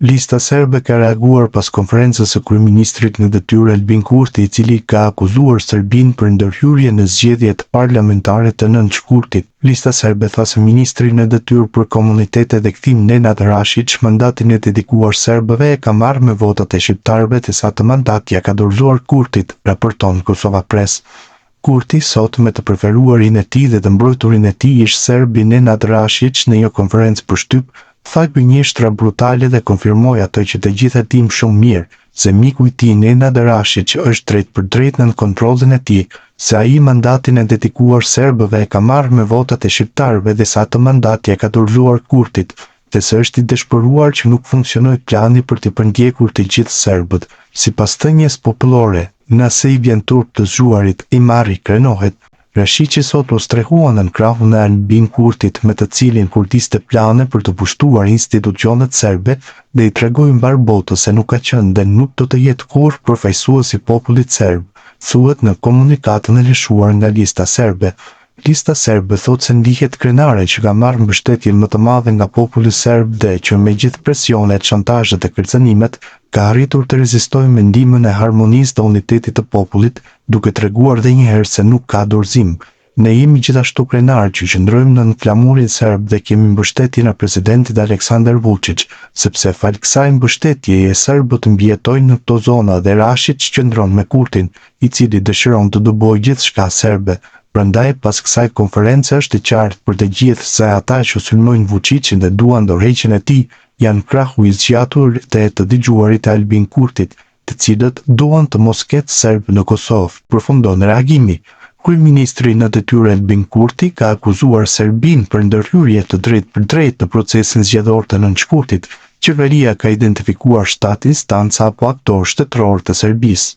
Lista Serbe ka reaguar pas konferencës së kryeministrit në detyrë Albin Kurti, i cili ka akuzuar Serbinë për ndërhyrje në zgjedhjet parlamentare të 9 shkurtit. Lista Serbe tha se ministri në detyrë për komunitete dhe kthim Nenad Rashiq mandatin e dedikuar serbëve e ka marrë me votat e shqiptarëve dhe se atë mandat ia ka dorëzuar Kurtit, raporton Kosova Press. Kurti sot me të preferuarin e tij dhe të mbrojturin e tij ish serbi Nenad Rashiq në një konferencë për shtyp, tha gënjeshtra brutale dhe konfirmoi atë që të gjithë e dimë shumë mirë, se miku i tij Nenad Rashiq është drejtpërdrejt nën kontrollin e tij, se ai mandatin e dedikuar serbëve e ka marrë me votat e shqiptarëve dhe se atë mandat ia ka dorëzuar Kurtit, dhe se është i dëshpëruar që nuk funksionoi plani për t'i përndjekur të gjithë serbët. Sipas thënies popullore, nëse i vjen turp të zgjuarit, i marri krenohet. Rashiqi sot u strehua nën krahun e Albin Kurtit me të cilin kurdiste plane për të pushtuar institucionet serbe dhe i tregoi mbarë botës se nuk ka qenë dhe nuk do të jetë kurrë përfaqësues i popullit serb, thuhet në komunikatën e lëshuar nga Lista Serbe. Lista Serbe thotë se ndihet krenare që ka marrë mbështetjen më të madhe nga populli serb dhe që me gjithë presionet, shantazhet e kërcënimet, ka arritur të rezistojë me ndihmën e harmonisë dhe unitetit të popullit, duke treguar dhe një herë se nuk ka dorëzim. Ne jemi gjithashtu krenarë që qëndrojmë nën flamurin serb dhe kemi mbështetjen e presidentit Aleksandar Vuçiç, sepse falë kësaj mbështetjeje serbët mbijetojnë në këto zona dhe Rashiç qëndron me Kurtin, i cili dëshiron të dëbojë gjithçka serbe. Prandaj, pas kësaj konference është e qartë për të gjithë se ata që sulmojnë Vuçiçin dhe duan dorëheqjen e tij, janë krahu i zgjatur dhe të dëgjuarit e Albin Kurtit, të cilët duan të mos ketë serbë në Kosovë, përfundon reagimi. Kryeministri në detyrë Albin Kurti ka akuzuar Serbinë për ndërhyrje të drejtpërdrejtë në procesin zgjedhor të 9 shkurtit. Qeveria ka identifikuar 7 instanca apo aktorë shtetërorë të Serbisë.